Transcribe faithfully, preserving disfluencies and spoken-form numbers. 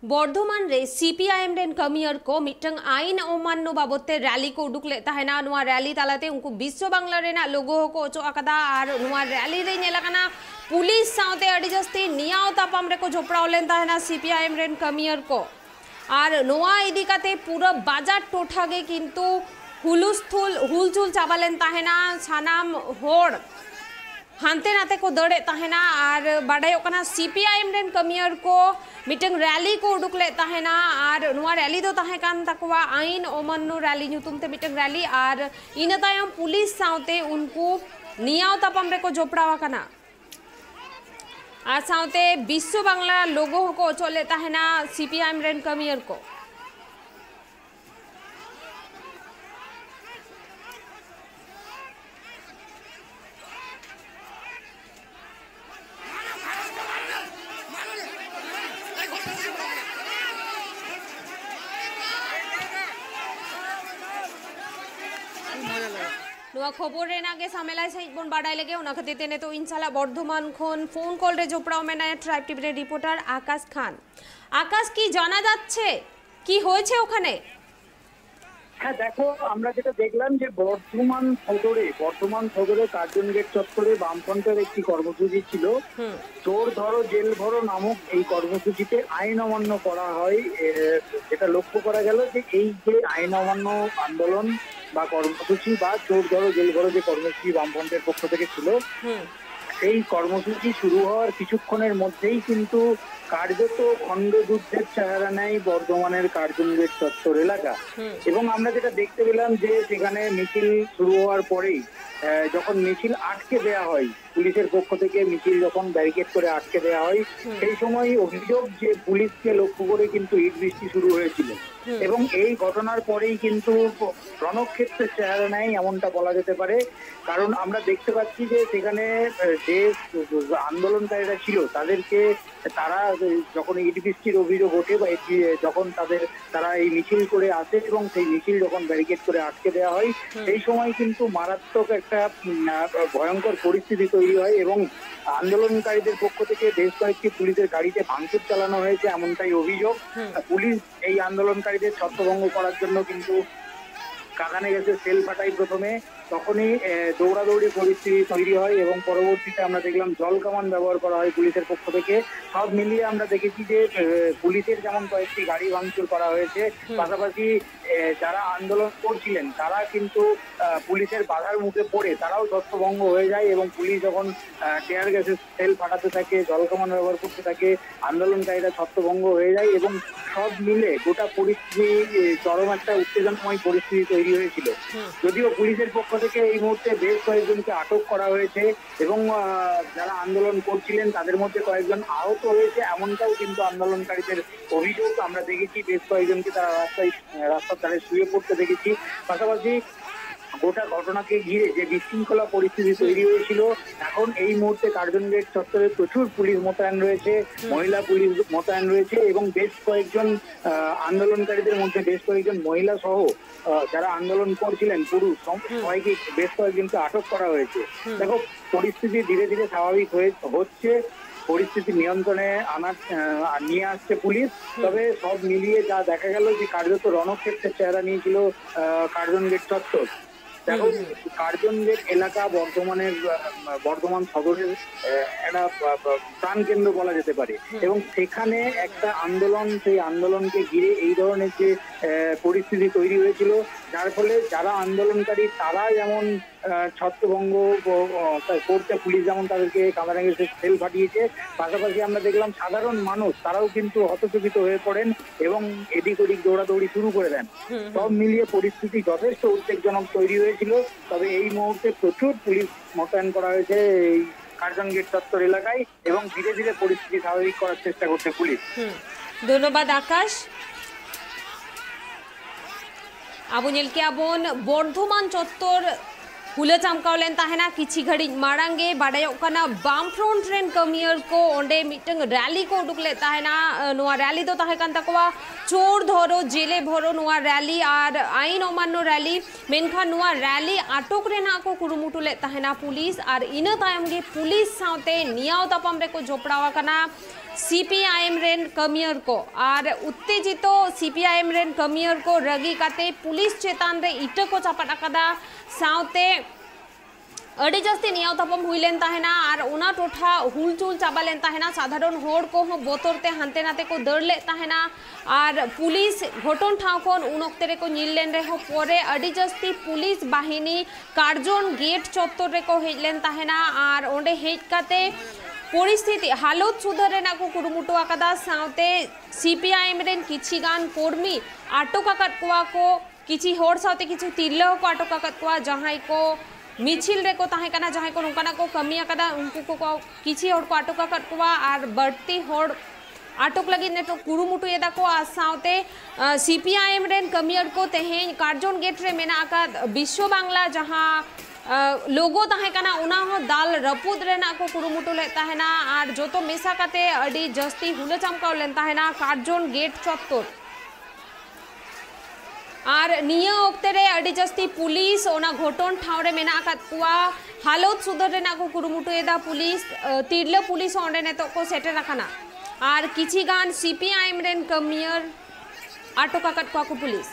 ᱵᱚᱨᱫᱷᱚᱢᱟᱱ ᱨᱮ ᱥᱤᱯᱤᱟᱭᱮᱢ ᱨᱮᱱ ᱠᱟᱹᱢᱤᱭᱟᱹᱨ ᱠᱚ ᱢᱤᱫᱴᱟᱝ ᱟᱭᱤᱱ ᱚᱢᱟᱱᱱᱚ ᱵᱟᱵᱚᱛ ᱛᱮ ᱨᱮᱞᱤ ᱠᱚ ᱩᱰᱩᱠ ᱞᱮᱫ ᱛᱟᱦᱮᱱᱟ᱾ ᱱᱚᱣᱟ ᱨᱮᱞᱤ ᱛᱟᱞᱟᱛᱮ ᱩᱱᱠᱩ ᱵᱤᱥᱥᱚ ᱵᱟᱝᱞᱟ ᱨᱮᱱᱟᱜ ᱞᱳᱜᱳ ᱦᱚᱸᱠᱚ ᱚᱪᱚᱜ ᱟᱠᱟᱫᱟ᱾ ᱟᱨ ᱱᱚᱣᱟ ᱨᱮᱞᱤ ᱨᱮ ᱧᱮᱞ ᱟᱠᱟᱱᱟ, ᱯᱩᱞᱤᱥ ᱥᱟᱶᱛᱮ ᱟᱹᱰᱤ ᱡᱟᱹᱥᱛᱤ ᱱᱮᱭᱟᱣ ᱛᱟᱯᱟᱢ ᱨᱮᱠᱚ ᱡᱚᱯᱲᱟᱣ ᱞᱮᱱ ᱛᱟᱦᱮᱱᱟ ᱥᱤᱯᱤᱟᱭᱮᱢ ᱨᱮᱱ ᱠᱟᱹᱢᱤᱭᱟᱹᱨ ᱠᱚ᱾ ᱟᱨ ᱱᱚᱣᱟ ᱤᱫᱤ ᱠᱟᱛᱮ ᱯᱩᱨᱟᱹ ᱵᱟᱡᱟᱨ ᱴᱚᱴᱷᱟ ᱜᱮ ᱠᱤᱱᱛᱩ ᱦᱩᱞᱩᱥᱛᱷᱩᱞ, ᱦᱩᱞᱪᱩᱞ ᱪᱟᱵᱟ ᱞᱮᱱ ᱛᱟᱦᱮᱱᱟ᱾ ᱥᱟᱱᱟᱢ ᱦᱚᱲ ᱦᱟᱱᱛᱮ ᱱᱟᱛᱮ ᱠᱚ ᱫᱟᱹᱲᱮᱫ ᱛᱟᱦᱮᱱᱟ᱾ ᱟᱨ ᱵᱟᱰᱟᱭᱚᱜ ᱠᱟᱱᱟ, ᱥᱤᱯᱤᱟᱭᱮᱢ ᱨᱮᱱ ᱠᱟᱹᱢᱤᱭᱟᱹᱨ ᱠᱚ ᱢᱤᱫᱴᱟᱝ ᱨᱮᱞᱤ ᱠᱚ ᱩᱰᱩᱠ ᱞᱮᱫ ᱛᱟᱦᱮᱱᱟ᱾ ᱟᱨ ᱱᱚᱣᱟ ᱨᱮᱞᱤ ᱫᱚ ᱛᱟᱦᱮᱸ ᱠᱟᱱ ᱛᱟᱠᱚᱣᱟ ᱟᱭᱤᱱ ᱚᱢᱟᱱᱱᱚ ᱨᱮᱞᱤ ᱧᱩᱛᱩᱢ ᱛᱮ ᱢᱤᱫᱴᱟᱝ ᱨᱮᱞᱤ᱾ ᱟᱨ ᱤᱱᱟᱹ ᱛᱟᱭᱚᱢ ᱯᱩᱞᱤᱥ ᱥᱟᱶᱛᱮ ᱩᱱᱠᱩ ᱱᱮᱭᱟᱣ ᱛᱟᱯᱟᱢ ᱨᱮᱠᱚ ᱡᱚᱯᱲᱟᱣ ᱟᱠᱟᱱᱟ᱾ ᱟᱨ ᱥᱟᱶᱛᱮ ᱵᱤᱥᱥᱚ ᱵᱟᱝᱞᱟ ᱞᱳᱜᱳ ᱦᱚᱸᱠᱚ ᱚᱪᱚᱜ ᱞᱮᱫ ᱛᱟᱦᱮᱱᱟ ᱥᱤᱯᱤᱟᱭᱮᱢ ᱨᱮᱱ ᱠᱟᱹᱢᱤᱭᱟᱹᱨ ᱠᱚ᱾ ᱱᱚᱣᱟ ᱠᱷᱚᱵᱚᱨ ᱨᱮᱱᱟᱜ ᱜᱮ ᱥᱟᱢᱮᱞᱟᱭ ᱥᱟᱺᱦᱤᱡ ᱵᱚᱱ ᱵᱟᱰᱟᱭ ᱞᱮᱜᱮ᱾ ᱚᱱᱟ ᱠᱷᱟᱹᱛᱤᱨ ᱛᱮ ᱱᱤᱛᱚᱜ ᱤᱧ ᱥᱟᱞᱟᱜ ᱵᱚᱨᱫᱷᱚᱢᱟᱱ ᱠᱷᱚᱱ ᱯᱷᱳᱱ ᱠᱚᱞ ᱨᱮ ᱡᱚᱯᱲᱟᱣ ᱢᱮᱱᱟᱭᱟ ᱴᱨᱟᱭᱤᱵᱽ ᱴᱤᱵᱷᱤ ᱨᱮ ᱨᱤᱯᱳᱨᱴᱟᱨ ᱟᱠᱟᱥ ᱠᱷᱟᱱ᱾ আকাশ, কি জানা যাচ্ছে, কি হয়েছে ওখানে? হ্যাঁ, দেখো, আমরা যেটা দেখলাম যে বর্ধমান সদরে বর্ধমান সদরে কার্জন গেট চত্বরে বামফ্রন্টের একটি কর্মসূচি ছিল। চোর ধরো জেল ভরো নামক এই কর্মসূচিতে আইন অমান্য করা হয়। এ, যেটা লক্ষ্য করা গেল যে এই যে আইন অমান্য আন্দোলন বা কর্মসূচি বা চোর ধরো জেল ভরো যে কর্মসূচি বামফ্রন্টের পক্ষ থেকে ছিল, সেই কর্মসূচি শুরু হওয়ার কিছুক্ষণের মধ্যেই কিন্তু কার্যত খণ্ডযুদ্ধের চেহারা নেয় বর্ধমানের কার্জন গেট চত্বর এলাকা। এবং আমরা যেটা দেখতে পেলাম যে সেখানে মিছিল শুরু হওয়ার পরেই আহ, যখন মিছিল আটকে দেয়া হয়, পুলিশের পক্ষ থেকে মিছিল যখন ব্যারিকেড করে আটকে দেয়া হয়, সেই সময় অভিযোগ যে পুলিশকে লক্ষ্য করে কিন্তু ইট বৃষ্টি শুরু হয়েছিল। এবং এই ঘটনার পরেই কিন্তু রণক্ষেত্রের চেহারা নেয় এমনটা বলা যেতে পারে। কারণ আমরা দেখতে পাচ্ছি যে সেখানে আহ, যে আন্দোলনকারীরা ছিল তাদেরকে তারা আহ, যখন ইট বৃষ্টির অভিযোগ ওঠে বা ইট বি- যখন তাদের তারা এই মিছিল করে আসে এবং সেই মিছিল যখন ব্যারিকেড করে আটকে দেওয়া হয়, সেই সময় কিন্তু মারাত্মক এক একটা উম, আহ, ভয়ঙ্কর পরিস্থিতি তৈরি হয় এবং আন্দোলনকারীদের পক্ষ থেকে বেশ কয়েকটি পুলিশের গাড়িতে ভাঙচুর চালানো হয়েছে, এমনটাই অভিযোগ। হুম। পুলিশ এই আন্দোলনকারীদের ছত্রভঙ্গ করার জন্য কিন্তু কাঁদানে গ্যাসের সেল ফাটায় প্রথমে। তখনই আহ, দৌড়াদৌড়ি পরিস্থিতি তৈরি হয় এবং পরবর্তীতে আমরা দেখলাম জল কামান ব্যবহার করা হয় পুলিশের পক্ষ থেকে। সব মিলিয়ে আমরা দেখেছি যে আহ, পুলিশের যেমন কয়েকটি গাড়ি ভাঙচুর করা হয়েছে, হুম। পাশাপাশি আহ, যারা আন্দোলন করছিলেন তারা কিন্তু আহ, পুলিশের বাধার মুখে পড়ে তারাও ছত্রভঙ্গ হয়ে যায় এবং পুলিশ যখন টিয়ার গ্যাসের সেল ফাটাতে থাকে, জল কামান ব্যবহার করতে থাকে, আন্দোলনকারীরা ছত্রভঙ্গ হয়ে যায় এবং সব মিলে গোটা পরিস্থিতি আহ, চরম একটা উত্তেজনাময় পরিস্থিতি তৈরি হয়েছিল। হুম। যদিও পুলিশের পক্ষ থেকে এই মুহূর্তে বেশ কয়েকজনকে আটক করা হয়েছে এবং আহ, যারা আন্দোলন করছিলেন তাদের মধ্যে কয়েকজন আহত হয়েছে, এমনটাও কিন্তু আন্দোলনকারীদের অভিযোগ। আমরা দেখেছি বেশ কয়েকজনকে তারা রাস্তায় আহ, রাস্তার ধারে শুয়ে পড়তে দেখেছি। পাশাপাশি গোটা ঘটনাকে ঘিরে যে বিশৃঙ্খলা পরিস্থিতি তৈরি হয়েছিল, এখন এই মুহূর্তে কার্জন গেট চত্বরে প্রচুর পুলিশ মোতায়েন রয়েছে, মহিলা পুলিশ মোতায়েন রয়েছে এবং বেশ কয়েকজন আহ, আন্দোলনকারীদের মধ্যে বেশ কয়েকজন মহিলা সহ আহ, যারা আন্দোলন করছিলেন পুরুষ সম- সবাইকে, বেশ কয়েকজনকে আটক করা হয়েছে। দেখো, পরিস্থিতি ধীরে ধীরে স্বাভাবিক হয়ে হচ্ছে, পরিস্থিতি নিয়ন্ত্রণে আনার আহ, নিয়ে আসছে পুলিশ। তবে সব মিলিয়ে যা দেখা গেল যে কার্যত রণক্ষেত্রের চেহারা নিয়েছিল আহ, কার্জন গেট চত্বর। দেখো, কার্জন গেট এলাকা বর্ধমানের আহ, বর্ধমান সদরের আহ, একটা আহ, প্রাণকেন্দ্র বলা যেতে পারে। এবং সেখানে একটা আন্দোলন, সেই আন্দোলনকে ঘিরে এই ধরনের যে আহ, পরিস্থিতি তৈরি হয়েছিল, যার ফলে যারা আন্দোলনকারী তারা যেমন আহ, ছত্রভঙ্গ ক- আহ, করতে পুলিশ যেমন তাদেরকে কাঁদানে গ্যাসের সেল ফাটিয়েছে, পাশাপাশি আমরা দেখলাম সাধারণ মানুষ তারাও কিন্তু হতচকিত হয়ে পড়েন এবং এদিক ওদিক দৌড়াদৌড়ি শুরু করে দেন। সব মিলিয়ে পরিস্থিতি যথেষ্ট উদ্বেগজনক তৈরি হয়েছিল। তবে এই মুহূর্তে প্রচুর পুলিশ মোতায়েন করা হয়েছে এই কার্জন গেট চত্বর এলাকায় এবং ধীরে ধীরে পরিস্থিতি স্বাভাবিক করার চেষ্টা করছে পুলিশ। হুম। ধন্যবাদ আকাশ। ᱟᱵᱚ ᱧᱮᱞ ᱠᱮᱜᱼᱟ ᱵᱚᱱ ᱵᱚᱨᱫᱷᱚᱢᱟᱱ ᱪᱚᱛᱛᱚᱨ ᱦᱩᱞᱟᱹ ᱪᱟᱢᱠᱟᱣ ᱞᱮᱱ ᱛᱟᱦᱮᱱᱟ᱾ ᱠᱤᱪᱷᱤ ᱜᱷᱟᱹᱲᱤᱡ ᱢᱟᱲᱟᱝ ᱜᱮ ᱵᱟᱰᱟᱭᱚᱜ ᱠᱟᱱᱟ, ᱵᱟᱢ ᱯᱷᱨᱚᱱᱴ ᱨᱮᱱ ᱠᱟᱹᱢᱤᱭᱟᱹ ᱠᱚ ᱚᱸᱰᱮ ᱢᱤᱫᱴᱟᱝ ᱨᱮᱞᱤ ᱠᱚ ᱩᱰᱩᱠ ᱞᱮᱫ ᱛᱟᱦᱮᱱᱟ᱾ ᱱᱚᱣᱟ ᱨᱮᱞᱤ ᱫᱚ ᱛᱟᱦᱮᱸ ᱠᱟᱱ ᱛᱟᱠᱚᱣᱟ, ᱪᱳᱨ ᱫᱷᱚᱨᱚ ᱡᱮᱞᱮ ᱵᱷᱚᱨᱚ ᱱᱚᱣᱟ ᱨᱮᱞᱤ ᱟᱨ ᱟᱭᱤᱱ ᱚᱢᱟᱱᱱᱚ ᱨᱮᱞᱤ᱾ ᱢᱮᱱᱠᱷᱟᱱ ᱱᱚᱣᱟ ᱨᱮᱞᱤ ᱟᱴᱚᱠ ᱨᱮᱱᱟᱜ ᱠᱚ ᱠᱩᱨᱩᱢᱩᱴᱩ ᱞᱮᱫ ᱛᱟᱦᱮᱱᱟ ᱯᱩᱞᱤᱥ, ᱟᱨ ᱤᱱᱟᱹ ᱛᱟᱭᱚᱢ ᱜᱮ ᱯᱩᱞᱤᱥ ᱥᱟᱶᱛᱮ ᱱᱮᱭᱟᱣ ᱛᱟᱯᱟᱢ ᱨᱮᱠᱚ ᱡᱚᱯᱲᱟᱣ ᱟᱠᱟᱱᱟ ᱥᱤ ᱯᱤ ᱟᱭ ᱮᱢ ᱨᱮᱱ ᱠᱟᱹᱢᱤᱭᱟᱹ ᱠᱚ᱾ ᱟᱨ ᱩᱛᱛᱮᱡᱤᱛᱚ ᱥᱤ ᱯᱤ ᱟᱭ ᱮᱢ ᱨᱮᱱ ᱠᱟᱹᱢᱤᱭᱟᱹ ᱠᱚ ᱨᱟᱹᱜᱤ ᱠᱟᱛᱮ ᱯᱩᱞᱤᱥ ᱪᱮᱛᱟᱱ ᱨᱮ ᱤᱴᱟᱹ ᱠᱚ ᱪᱟᱯᱟᱫ ᱟᱠᱟᱫᱟ᱾ ᱥᱟᱶᱛᱮ ᱟᱹᱰᱤ ᱡᱟᱹᱥᱛᱤ ᱱᱮᱭᱟᱣ ᱛᱟᱯᱟᱢ ᱦᱩᱭ ᱞᱮᱱ ᱛᱟᱦᱮᱱᱟ ᱟᱨ ᱚᱱᱟ ᱴᱚᱴᱷᱟ ᱦᱩᱞᱪᱩᱞ ᱪᱟᱵᱟ ᱞᱮᱱ ᱛᱟᱦᱮᱱᱟ᱾ ᱥᱟᱫᱷᱟᱨᱚᱱ ᱦᱚᱲ ᱠᱚᱦᱚᱸ ᱵᱚᱛᱚᱨ ᱛᱮ ᱦᱟᱱᱛᱮ ᱱᱟᱛᱮ ᱠᱚ ᱫᱟᱹᱲ ᱞᱮᱫ ᱛᱟᱦᱮᱱᱟ᱾ ᱟᱨ ᱯᱩᱞᱤᱥ ᱜᱷᱚᱴᱚᱱ ᱴᱷᱟᱶ ᱠᱷᱚᱱ ᱩᱱ ᱚᱠᱛᱮ ᱨᱮᱠᱚ ᱧᱤᱨ ᱞᱮᱱ ᱨᱮᱦᱚᱸ, ᱯᱚᱨᱮ ᱟᱹᱰᱤ ᱡᱟᱹᱥᱛᱤ ᱯᱩᱞᱤᱥ ᱵᱟᱦᱤᱱᱤ ᱠᱟᱨᱡᱚᱱ ᱜᱮᱴ ᱪᱚᱛᱛᱚᱨ ᱨᱮᱠᱚ ᱦᱮᱡ ᱞᱮᱱ ᱛᱟᱦᱮᱱᱟ᱾ ᱟᱨ ᱚᱸᱰᱮ ᱦᱮᱡ ᱠᱟᱛᱮ ᱯᱚᱨᱤᱥᱛᱷᱤᱛᱤ ᱦᱟᱞᱚᱛ ᱥᱩᱫᱷᱟᱹᱨ ᱨᱮᱱᱟᱜ ᱠᱚ ᱠᱩᱨᱩᱢᱩᱴᱩ ᱟᱠᱟᱫᱟ᱾ ᱥᱟᱶᱛᱮ ᱥᱤ ᱯᱤ ᱟᱭ ᱮᱢ ᱨᱮᱱ ᱠᱤᱪᱷᱤ ᱜᱟᱱ ᱠᱚᱨᱢᱤ ᱟᱴᱚᱠ ᱟᱠᱟᱫ ᱠᱚᱣᱟ ᱠᱚ᱾ ᱠᱤᱪᱷᱤ ᱦᱚᱲ ᱥᱟᱶᱛᱮ ᱠᱤᱪᱷᱩ ᱛᱤᱨᱞᱟᱹ ᱦᱚᱸᱠᱚ ᱟᱴᱚᱠ ᱟᱠᱟᱫ ᱠᱚᱣᱟ, ᱡᱟᱦᱟᱸᱭ ᱠᱚ ᱢᱤᱪᱷᱤᱞ ᱨᱮᱠᱚ ᱛᱟᱦᱮᱸ ᱠᱟᱱᱟ, ᱡᱟᱦᱟᱸᱭ ᱠᱚ ᱱᱚᱝᱠᱟᱱᱟᱜ ᱠᱚ ᱠᱟᱹᱢᱤ ᱟᱠᱟᱫᱟ, ᱩᱱᱠᱩ ᱠᱚ, ᱠᱚ ᱠᱤᱪᱷᱤ ᱦᱚᱲ ᱠᱚ ᱟᱴᱚᱠ ᱟᱠᱟᱫ ᱠᱚᱣᱟ ᱟᱨ ᱵᱟᱹᱲᱛᱤ ᱦᱚᱲ ᱟᱴᱚᱠ ᱞᱟᱹᱜᱤᱫ ᱱᱤᱛᱚᱜ ᱠᱩᱨᱩᱢᱩᱴᱩᱭᱮᱫᱟ ᱠᱚ᱾ ᱟᱨ ᱥᱟᱶᱛᱮ, ᱟᱸ, ᱥᱤ ᱯᱤ ᱟᱭ ᱮᱢ ᱨᱮᱱ ᱠᱟᱹᱢᱤᱭᱟᱹ ᱠᱚ ᱛᱮᱦᱮᱧ ᱠᱟᱨᱡᱚᱱ ᱜᱮᱴ ᱨᱮ ᱢᱮᱱᱟᱜ ᱟᱠᱟᱫ ᱵᱤᱥᱥᱚ ᱵᱟᱝᱞᱟ ᱡᱟᱦᱟᱸ, ᱟᱸ, ᱞᱳᱜᱳ ᱛᱟᱦᱮᱸ ᱠᱟᱱᱟ, ᱚᱱᱟ ᱦᱚᱸ ᱫᱟᱞ ᱨᱟᱹᱯᱩᱫ ᱨᱮᱱᱟᱜ ᱠᱚ ᱠᱩᱨᱩᱢᱩᱴᱩ ᱞᱮᱫ ᱛᱟᱦᱮᱱᱟ᱾ ᱟᱨ ᱡᱚᱛᱚ ᱢᱮᱥᱟ ᱠᱟᱛᱮ ᱟᱹᱰᱤ ᱡᱟᱹᱥᱛᱤ ᱦᱩᱞᱟᱹ ᱪᱟᱢᱠᱟᱣ ᱞᱮᱱ ᱛᱟᱦᱮᱱᱟ ᱠᱟᱨᱡᱚᱱ ᱜᱮᱴ ᱪᱚᱛᱛᱚᱨ᱾ ᱟᱨ ᱱᱤᱭᱟᱹ ᱚᱠᱛᱮ ᱨᱮ ᱟᱹᱰᱤ ᱡᱟᱹᱥᱛᱤ ᱯᱩᱞᱤᱥ ᱚᱱᱟ ᱜᱷᱚᱴᱚᱱ ᱴᱷᱟᱶ ᱨᱮ ᱢᱮᱱᱟᱜ ᱟᱠᱟᱫ ᱠᱚᱣᱟ᱾ ᱦᱟᱞᱚᱛ ᱥᱩᱫᱷᱟᱹᱨ ᱨᱮᱱᱟᱜ ᱠᱚ ᱠᱩᱨᱩᱢᱩᱴᱩᱭᱮᱫᱟ ᱯᱩᱞᱤᱥ᱾ ᱟᱹ, ᱛᱤᱨᱞᱟᱹ ᱯᱩᱞᱤᱥ ᱦᱚᱸ ᱚᱸᱰᱮ ᱱᱤᱛᱚᱜ ᱠᱚ ᱥᱮᱴᱮᱨ ᱟᱠᱟᱱᱟ᱾ ᱟᱨ ᱠᱤᱪᱷᱤ ᱜᱟᱱ ᱥᱤ ᱯᱤ ᱟᱭ ᱮᱢ ᱨᱮᱱ ᱠᱟᱹᱢᱤᱭᱟᱹ ᱟᱴᱚᱠ ᱟᱠᱟᱫ ᱠᱚᱣᱟ ᱠᱚ ᱯᱩᱞᱤᱥ᱾